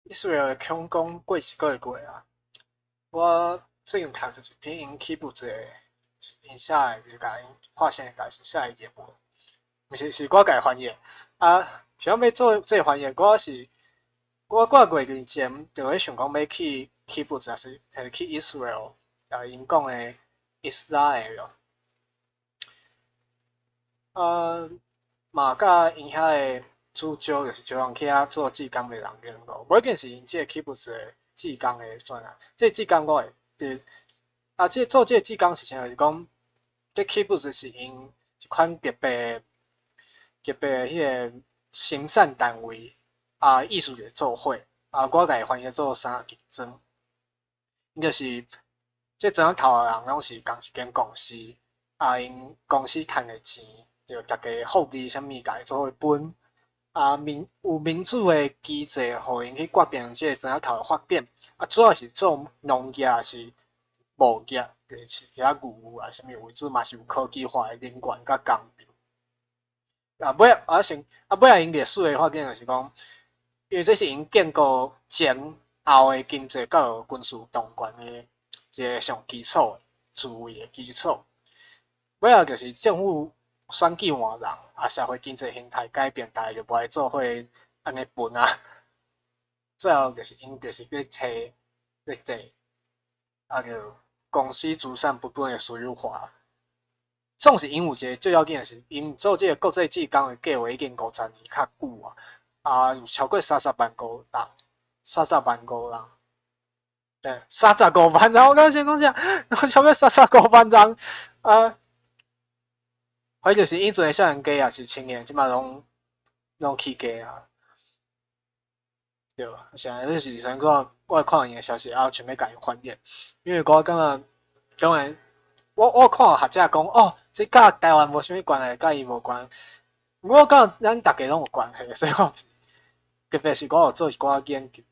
Israel 的恐攻過一個月過啊，我最近讀就是一篇𪜶 kibbutz 的，𪜶寫的，就是共𪜶發生的代誌寫的日文，毋是，是我家己翻譯。啊，想欲做這個翻譯，我是我幾個月前就咧想講欲去 kibbutz，抑是去 Israel，啊，𪜶講的 Israel。啊，嘛佮𪜶遐的主招就是招人去遐做志工的人聯絡，無一定是𪜶這個 kibbutz 的志工的算啊，這個志工我會，就是啊，這個做這個志工是啥？就是講，這 kibbutz 是𪜶一款特別特別的彼個行善單位，啊，意思就是做伙，啊，我共伊翻譯做三級莊，就是這莊仔頭的人攏是仝一間公司，啊，𪜶公司趁的錢，就逐家福利啥物共伊做伙分。啊，民有民主的機制，予𪜶去決定這個莊仔頭的發展。啊，主要是做農業抑是牧業，就是飼牛啊啥物為主，嘛是有科技化的人員佮工廠。啊，尾啊先啊尾仔𪜶歷史的發展就是講，因為這是𪜶建國前後的經濟佮軍事動員的一個上基礎的自衛的基礎。尾仔就是政府選舉換人，啊，社會經濟形態改變，逐家就無愛做伙按呢分啊。最後就是𪜶就是咧揣咧借，啊就公司資產不斷的私有化。總是𪜶有一個最要緊的是，𪜶做這個國際志工的計劃已經50年較久啊，啊有超過30萬個人，30萬個人，對，35萬人，我剛先講啥？超過三十五萬人啊！反正就是以前的少年家抑是青年，這馬攏攏起家啊。對，現在就是像講，我看𪜶的消息，啊，想欲共伊翻譯，因為我感覺，當然，我看學者講，哦，這佮台灣無啥物關係，佮伊無關。我感覺咱逐家攏有關係，所以我特別是我有做一寡研究。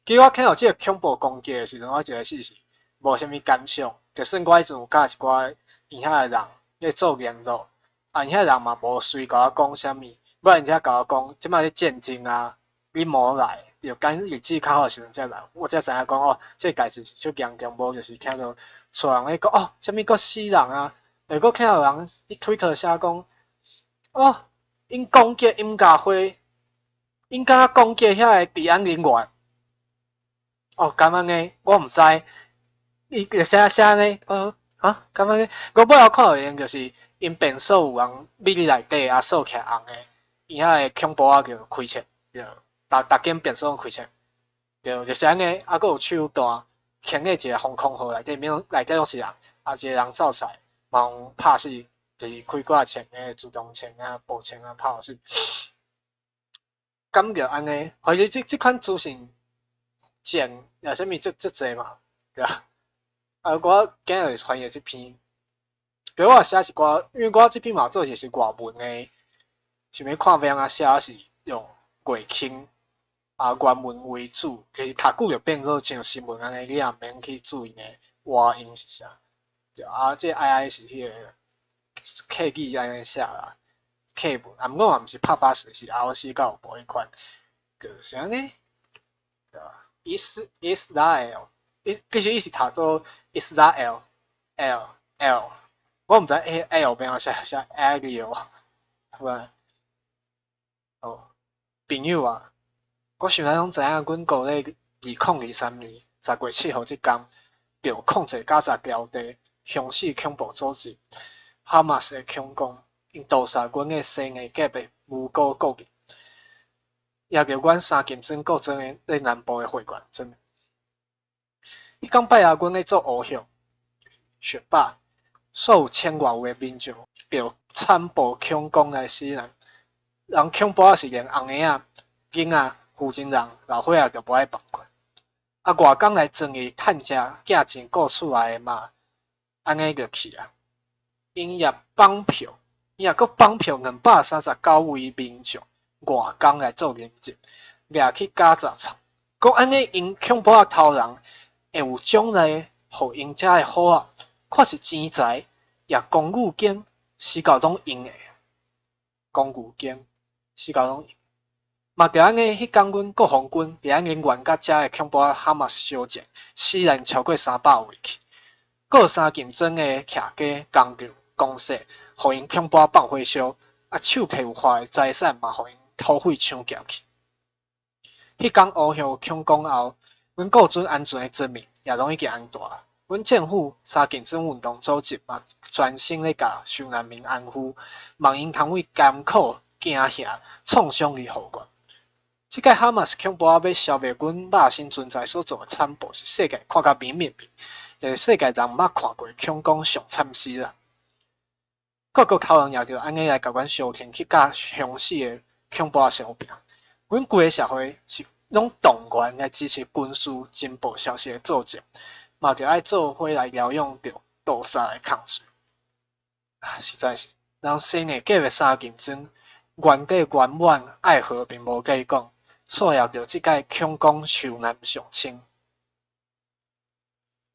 其實我聽到這個恐怖攻擊的時陣，我一開始是無啥物感想，就算我彼陣有佮一寡𪜶遐的人咧做聯絡，啊，𪜶遐人嘛無隨共我講啥物，尾𪜶才共我講，這馬咧戰爭啊，你無來，就等日子較好的時陣才來，我才知影講哦，這個代誌是足嚴重，無就是聽著厝人咧講哦，啥物閣死人啊，又閣聽到人佇推特寫講，哦，𪜶攻擊音樂會，𪜶敢若攻擊遐個治安人員。哦，敢按呢？我毋知，伊就寫寫按呢？哦，哈，敢按呢？我尾後看著𪜶就是𪜶便所有人秘裡內底啊鎖起來紅的，𪜶遐個恐怖仔就開槍，對，逐逐間便所攏開槍，對，就是按呢，啊，閣有手彈，牽咧一個防空壕內底，免內底攏是人，啊，一個人走出來，嘛予拍死，就是開掛槍的自動槍啊、步槍啊拍死。感覺按呢，反正這這款資訊。前也啥物足足濟嘛，對啊。啊，我今日就是翻譯這篇，比如我寫一寡，因為我這篇嘛做的是外文的，想欲看欲按怎寫，是用月經啊原文為主，其實讀久就變做像新聞按呢，你也毋免去注意的活音是啥。對啊，這 AI 是彼個客語按呢寫啦，客文，啊，毋過嘛毋是拍巴士，是 ROC 較有無彼款，就是按呢，對吧？Israel，伊其實伊是讀做 Israel，L L，我毋知 A L 欲按怎寫，寫 Ariel，有無？哦，朋友啊，我想咱攏知影，阮國咧2023年10月7號這工，著控制加薩高地雄死恐怖組織哈馬斯的恐攻，𪜶屠殺阮的西岸隔壁無辜國民。也著阮三金庄古莊的咧南部的會館莊。彼工拜六，阮咧做烏向雪霸，所有千外位的民眾著慘暴恐攻來死人。人恐怖仔是連紅嬰仔、囡仔、婦人、老歲仔都無愛放過。啊，外工來裝伊趁食寄錢顧厝內的嘛，按呢就去啊。𪜶也綁票，𪜶也閣綁票239位民眾。外工來做人質，掠去加薩場，講按呢，𪜶恐怖仔頭人會有獎勵，予𪜶才會好啊。看是錢財，抑公寓間，死到攏𪜶的。公寓間，死到攏𪜶。嘛著按呢，彼工阮國防軍佇按呢沿甲遮的恐怖哈馬斯相戰，死人超過300位去。閣有三金莊的徛家、工廠、公設，予𪜶恐怖放火燒，啊，手提有法的財產嘛，予𪜶土匪搶劫去。彼工烏鄉恐攻後，阮顧準安全的村民也攏已經安大。阮政府三金莊運動組織嘛，專心咧共受難民安撫，望𪜶通為艱苦驚嚇創傷而復原。這擺哈馬斯恐怖仔欲消滅阮肉身存在所做的慘暴，是世界看甲明明明，就是世界人毋捌看過恐攻上慘死人。各國頭人也著按呢來共阮相挺去佮兇死的恐怖仔相拚。阮規个社會是攏動員來支持軍事情報消息的作戰，嘛著愛做伙來療養著屠殺的空喙。啊，實在是，人生的隔壁三金莊，原底圓滿愛和平無假講。煞也著這擺恐攻受難上深，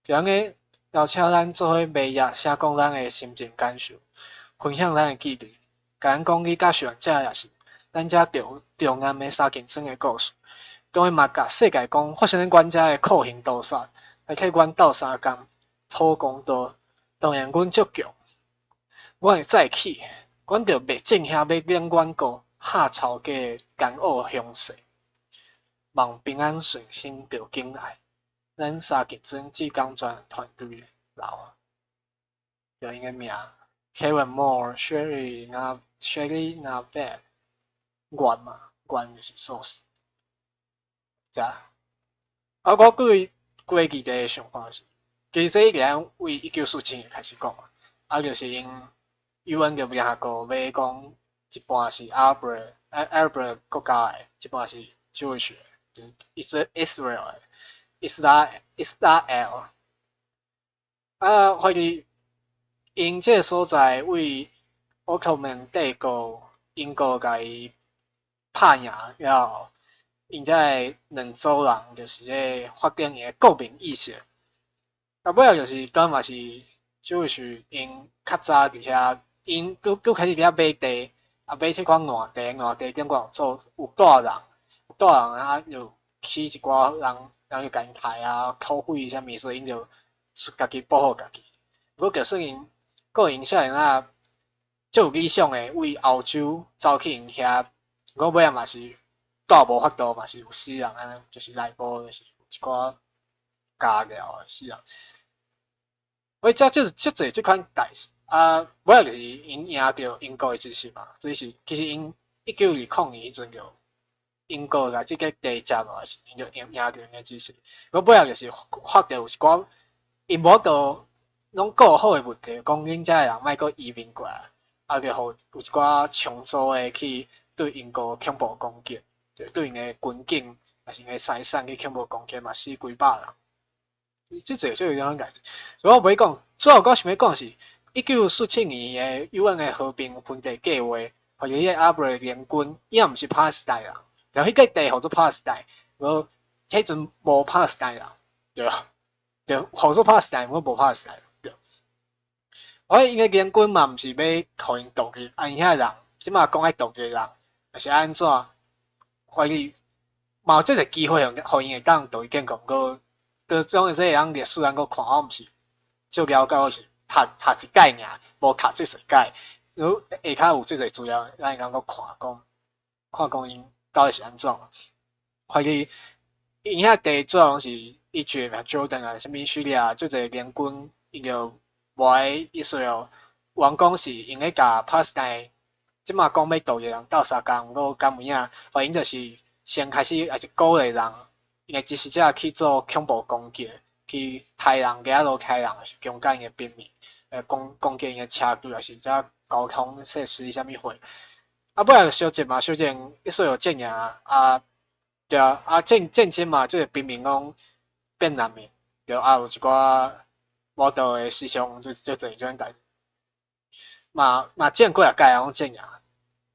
就按呢邀請咱做伙賣頁寫講咱的心情感受，分享咱的記憶，共咱講你佮受難者也是咱遮中中南的三金莊的故事，當然嘛共世界講發生佇阮遮的酷刑屠殺，來替阮鬥相共討公道。當然阮足強，阮會再起，阮著袂正遐欲領阮國下頭家的艱惡凶勢。望平安順心著緊來，咱三金莊志工專團隊留，就𪜶的名，Karen Moore、Sherry 那 Sherry Naveh，源嘛，源就是 source，遮。啊，我對過去的想法是，其實這已經為1947年開始講啊，啊，就是𪜶 UN 就聯合國欲講一半是阿拉伯阿阿拉伯國家的，一半是 Jewish 的。Israel Israel 啊，懷疑𪜶這个所在為奧圖曼帝國英國共伊拍贏了後，𪜶才會兩組人就是咧發展𪜶的國民意識。啊，尾仔就是敢嘛是就是𪜶較早佇遐，𪜶閣閣開始佇遐買地，啊買這款爛地，爛地頂懸有做有住人，有住人啊，就起一寡人，人就共𪜶刣啊，土匪啥物，所以𪜶就家己保護家己。毋過就算𪜶個人少年仔足有理想的，為歐洲走去𪜶遐，毋過尾仔嘛是住無法度，嘛是有死人按呢，就是內部就是有一寡家了死人。所以遮足足濟這款代誌，啊，尾仔就是𪜶贏著英國的支持嘛，所以是其實𪜶1920年彼陣就英國共這個地佔落來時，𪜶就贏贏著𪜶的支持。閣尾仔就是發著有一寡𪜶無法度攏顧好的問題，講恁遮的人莫閣移民過來，啊，就予有一寡重組的去對英國恐怖攻擊，就對𪜶的軍警，抑是𪜶的財產去恐怖攻擊，嘛死幾百人。這濟這有種代誌，所以我欲講，主要我想欲講是，1947年的 UN 的和平分地計劃，或者彼個阿拉伯聯軍，伊也毋是巴勒斯坦人，然後彼個地號做巴勒斯坦，無彼陣無巴勒斯坦人，對吧？對，號做巴勒斯坦，毋過無巴勒斯坦人，對。我𪜶个聯軍嘛，毋是欲予𪜶獨立，啊，𪜶遐人，這馬講愛獨立的人，抑是按怎？懷疑嘛有這個機會，予𪜶會當獨立建國，毋過。就總是這樣歷史咱閣看，我毋是足了解，我是讀讀一擺爾，無讀足濟擺。如果下跤有足濟資料，咱會當閣看講，看講𪜶到底是按怎。懷疑𪜶遐地主要攏是 Egypt 啊、Jordan 啊、啥物敘利亞，足濟聯軍，𪜶就無愛以色列，原講是𪜶咧共巴勒斯坦，這馬講欲獨立的人鬥相共，毋過敢有影，反正就是先開始也是鼓勵人。𪜶的支持者去做恐怖攻擊，去刣人、掠路刣人，抑是強姦𪜶的平民，攻攻擊𪜶的車隊，抑是遮交通設施啥物貨。啊，尾仔相戰嘛，相戰以色列戰贏啊，對啊，啊戰戰爭嘛，這個平民攏變難民，對啊，有一寡無道的思想，就足濟這種代誌。嘛嘛戰過幾擺攏戰贏，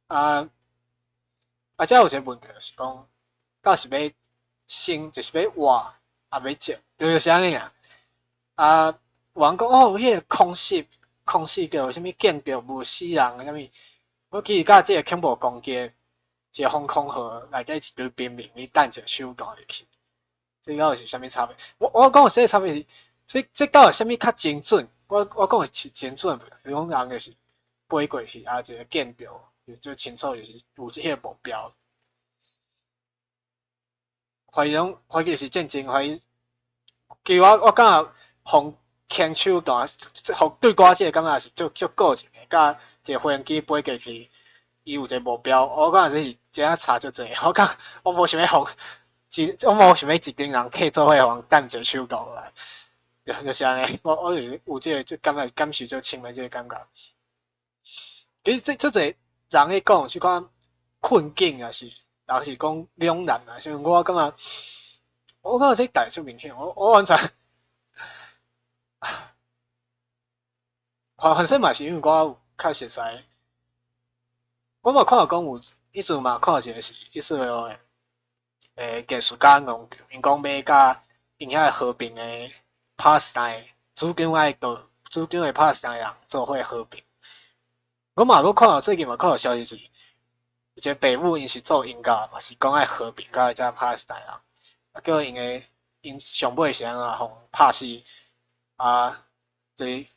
啊啊，遮有一個問題就是講，到底是欲生，就是欲活，抑欲戰，就是按呢爾。啊，有人講哦，彼個空襲，空襲著啥物建築物死人啥物，我其實佮這個恐怖攻擊一個防空壕內底一堆平民，你彈一個手彈入去，這到底是啥物差別？我講的這個差別是，這到底啥物較精準？我講的是精準，比如講人就是飛過去啊，一個箭著，就清楚就是有這個目標。懷疑講，懷疑是戰爭，懷疑其實我感覺予輕手彈，予對我這個感覺是足足個人的，佮一個飛行機飛過去，伊有一個目標，我感覺這是真正差足濟。我感覺我無想欲予一，我無想欲一群人客做伙予人彈一個手彈落來，就是按呢。我就是有這個，就感覺感受足深的這個感覺。其實這足濟人咧講這款困境也是，抑是講兩難啊。像我感覺，我感覺這代足明顯，我完全，反正嘛是因為我有較熟悉，我嘛看著講有，彼陣嘛看著一個是以色列的藝術家講，𪜶講欲佮𪜶遐和平的巴勒斯坦主張愛到主張的巴勒斯坦人做伙和平。我嘛閣看著最近嘛看著消息是，一個爸母𪜶是做音樂，嘛是講愛和平佮遮巴勒斯坦人，啊叫𪜶的𪜶上尾是按怎予拍死啊？對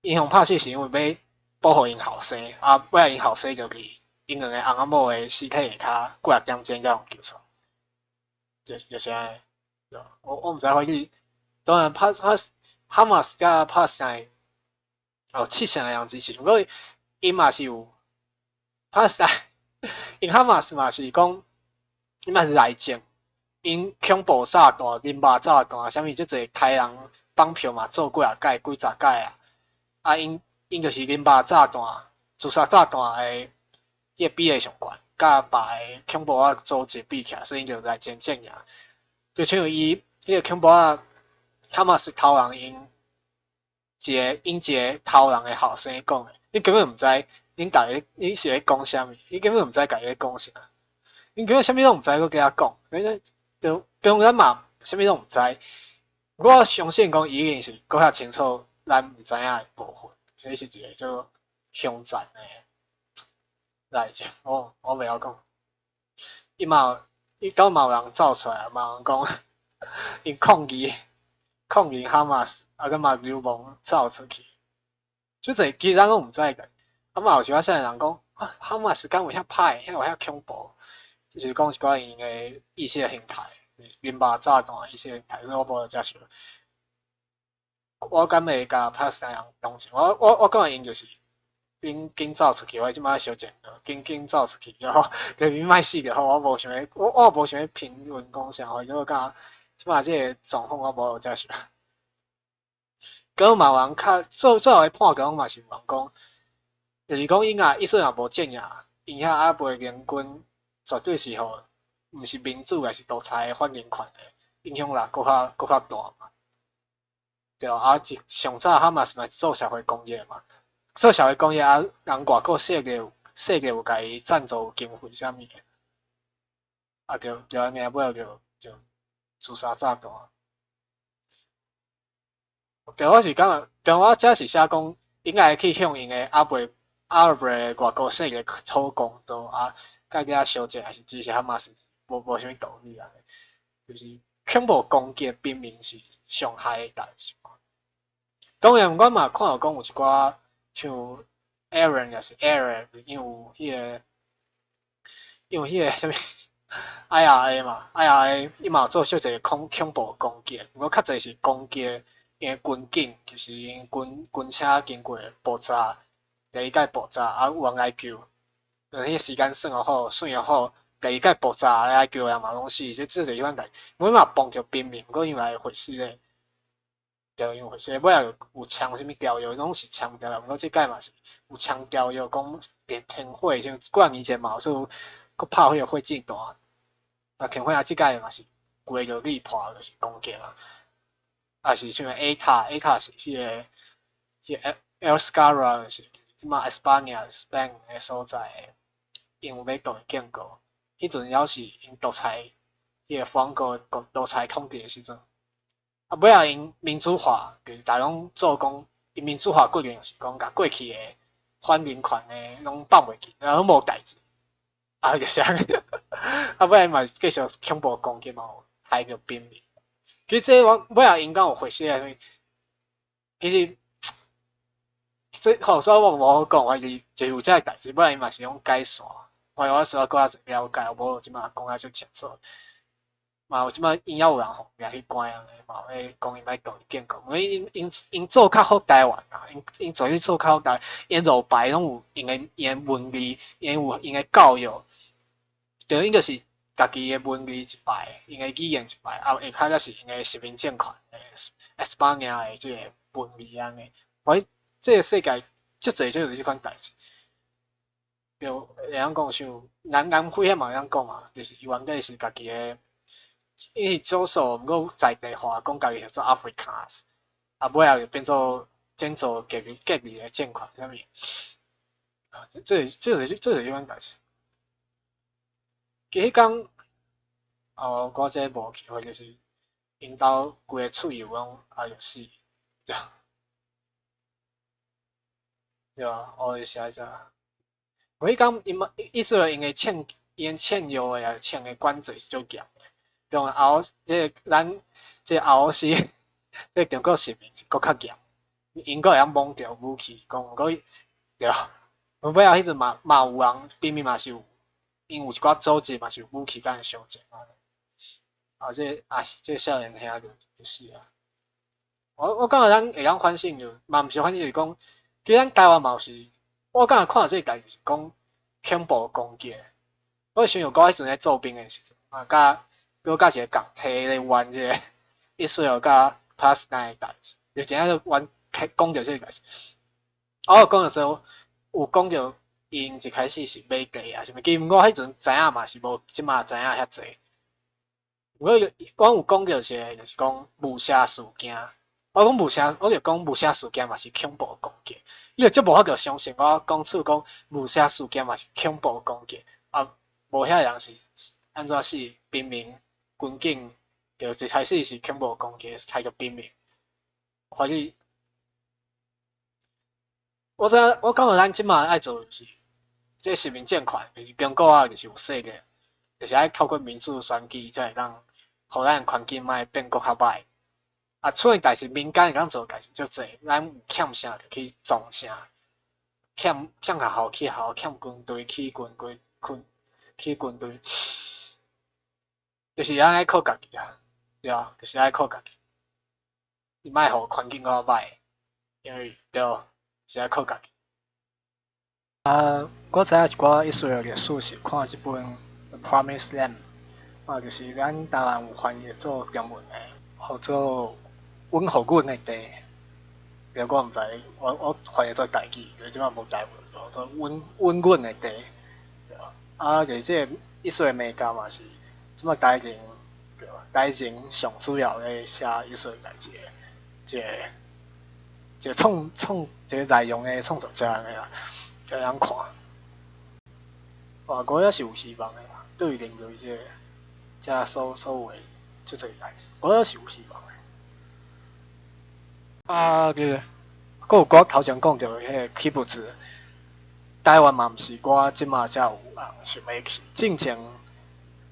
，𪜶予拍死是因為欲保護𪜶後生，啊尾仔𪜶後生就是𪜶兩個翁仔某的屍體下跤幾仔點鐘才予救出來，就是按呢。我毋知反正當然哈馬斯佮巴勒斯坦有七成的人支持，毋過𪜶嘛是有巴勒斯坦，𪜶哈馬斯嘛是講，𪜶嘛是內政，𪜶恐怖炸彈、人肉炸彈，啥物足濟刣人綁票嘛做幾仔擺、幾十擺啊！啊，𪜶就是人肉炸彈、自殺炸彈的彼個比例上懸，佮別个恐怖仔組織比起來，所以𪜶就內政陣營。就像伊彼個恐怖仔哈馬斯頭人𪜶一個頭人的後生講的，你根本毋知恁逐个你是咧講啥物，你根本毋知家己咧講啥，恁根本啥物攏毋知，閣共我講，反正就比如咱嘛啥物攏毋知。我相信講伊已經是閣較清楚咱毋知影的部分，所以是一個做凶殘的代誌。我袂曉講，伊嘛有伊敢嘛有人走出來，嘛有人講𪜶抗議哈馬斯，啊閣嘛流亡走出去，足濟其實咱攏毋知個。啊嘛有一寡啥人講啊，哈馬斯敢有遐歹，遐有遐恐怖，就是講一寡𪜶的意識形態，人肉炸彈意識形態，所以我無接受。我敢會共巴勒斯坦人同情？我感覺𪜶就是緊緊走出去，我這擺相戰，緊緊走出去，然後給你莫死就好。我無想欲，我無想欲評論講啥，或者講這擺這個狀況我無接受。閣嘛有人較做最後的判決嘛是有人講，就是講𪜶若以色列若無鎮壓，𪜶遐阿拉伯聯軍絕對是予毋是民主，抑是獨裁的反人權的影響力閣較大嘛。對啊，一上早哈馬斯嘛是做社會公益嘛，做社會公益啊，人外國勢力有共伊贊助經費啥物的，啊對對按呢，尾仔就自殺炸彈。對，我是感覺，對我遮是寫講應該去向𪜶的阿拉伯的外國勢力討公道啊，佮佮相戰，抑是支持哈馬斯，無啥物道理啊。就是恐怖攻擊平民是上害的代誌嘛。當然，我嘛看著講有一寡像 Aaron 抑是 Aaron，因為彼個啥物 IRA 嘛，IRA 伊嘛有做小濟恐怖攻擊，毋過較濟是攻擊𪜶的軍警，就是𪜶軍車經過爆炸，第二擺爆炸啊有人來救，彼個時間算予好，算予好，第二擺爆炸來救的人嘛攏死，這就是彼款代誌。阮嘛碰著平民，毋過因為會死咧，對，因為會死，尾仔有簽啥物條約，攏是簽條約，毋過這擺嘛是有簽條約，講停火，像幾仔年前嘛有說閣拍彼個火箭彈，啊停火啊，這擺嘛是規個裂破，就是攻擊啊，啊是像 ETA，ETA 是彼個 Euskara，就是這擺 España Spain 的所在，𪜶有欲動建國，彼陣猶是𪜶獨裁，彼個法國國獨裁統治的時陣，啊尾仔𪜶民主化，就是逐攏做講，𪜶民主化過程就是講共過去的反人權的攏放袂記，攏無代誌，啊，就是按呢，啊，尾仔嘛繼續恐怖攻擊嘛，有刣著平民。其實這我尾仔𪜶敢有回事啊？其實這吼，所以我無好講，我是就有這个代誌，尾仔𪜶嘛是攏改善。我需要閣較濟了解，無這馬講甲足清楚。嘛有這馬𪜶猶有人予掠去關按呢，嘛有咧講𪜶欲獨立建國，因為𪜶做較好台灣啊，𪜶做去做較好台，𪜶路牌攏有𪜶的文字，𪜶有𪜶的教育，對，𪜶就是家己的文字一擺，𪜶的語言一擺，啊下跤才是𪜶的殖民政權的西班牙的這个文字按呢。我這个世界足濟就是這款代誌。對，會曉講像南南非彼嘛會曉講嘛，就是伊原底是家己的。伊是少數，毋過在地化講家己叫做 Afrikaans，啊，尾仔就變做轉做隔離的政權啥物，啊，這是這款代誌。其實講，哦，我這無去，或者是𪜶兜規个喙有攏啊就死，對，對啊，我就寫這。我彼工𪜶嘛，意思話𪜶的槍藥的啊，槍的管制是足嚴的。用後，這個咱這個後是，這個中國殖民是閣較嚴，𪜶閣會曉摸著武器，講毋過對，尾仔彼陣嘛有人，平民嘛是有，𪜶有一寡組織嘛是有武器共𪜶相爭啊。啊，這個啊，這個少年兄就死啊。我感覺咱會當反省就，嘛毋是反省，就是講，其實咱台灣嘛有是，我感覺看這個代誌是講恐怖攻擊。我想著我彼陣咧做兵的時陣，啊，佮佮一個共體咧玩這個以色列佮巴勒斯坦的代誌，就真正就玩講著這個代誌。我有講著說，有講著𪜶一開始是買地啊，啥物，其實我彼陣知影嘛是無這馬知影遐濟。毋過我有講著一個，就是講誤殺事件。我講誤殺，我就講誤殺事件嘛是恐怖攻擊。你就足無法度相信我講出講誤殺事件嘛是恐怖攻擊，啊，無遐人是按怎死平民軍警，就一開始是恐怖攻擊，刣著平民。反正我知影，我感覺咱這馬愛做就是，這個殖民政權就是中國啊，就是有勢力，就是愛透過民主選舉才會當，予咱環境莫變閣較歹。啊，厝的代誌民間會當做代誌足濟，咱有欠啥就去裝啥，欠學校去學校，欠軍隊去軍隊，就是咱愛靠家己啊，對啊，就是愛靠家己。你莫予環境閣較歹，因為對，是愛靠家己。啊，我知影一寡以色列歷史是看這本《The Promised Land》，啊，就是咱台灣有翻譯做中文的，號做阮予阮的地。對，我毋知，我翻譯做台語，就這擺無台文，號做阮的地。對啊，就是這個以色列媒介嘛是，這擺台前，對，台前上主要咧寫以色列代誌的，這個創創這個內容的創作者按呢啦，會當看。哇，我也是有希望的啦，對人類這個這所有的這濟代誌，我也是有希望的。啊，對，閣有我頭前講著彼個 kibbutz，台灣嘛毋是我這馬才有人想欲去，進前幾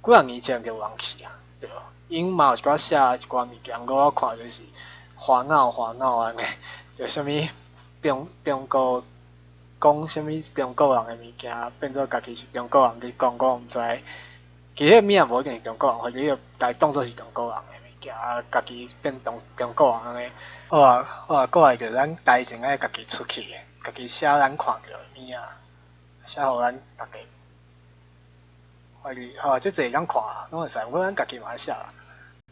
若年前就有人去啊，對無？𪜶嘛有一寡寫一寡物件，我看就是煩惱煩惱按呢，就啥物中國講啥物中國人的物件，變做家己是中國人去講，我毋知。其實彼個物仔無一定是中國人，或者伊家當做是中國人的物件，啊，家己變中國人按呢。好啊，好啊，過來就咱台前愛家己出去，家己寫咱看著的物仔，寫予咱逐家。懷疑，好啊，這濟會當看，攏會使，毋過咱家己嘛愛寫。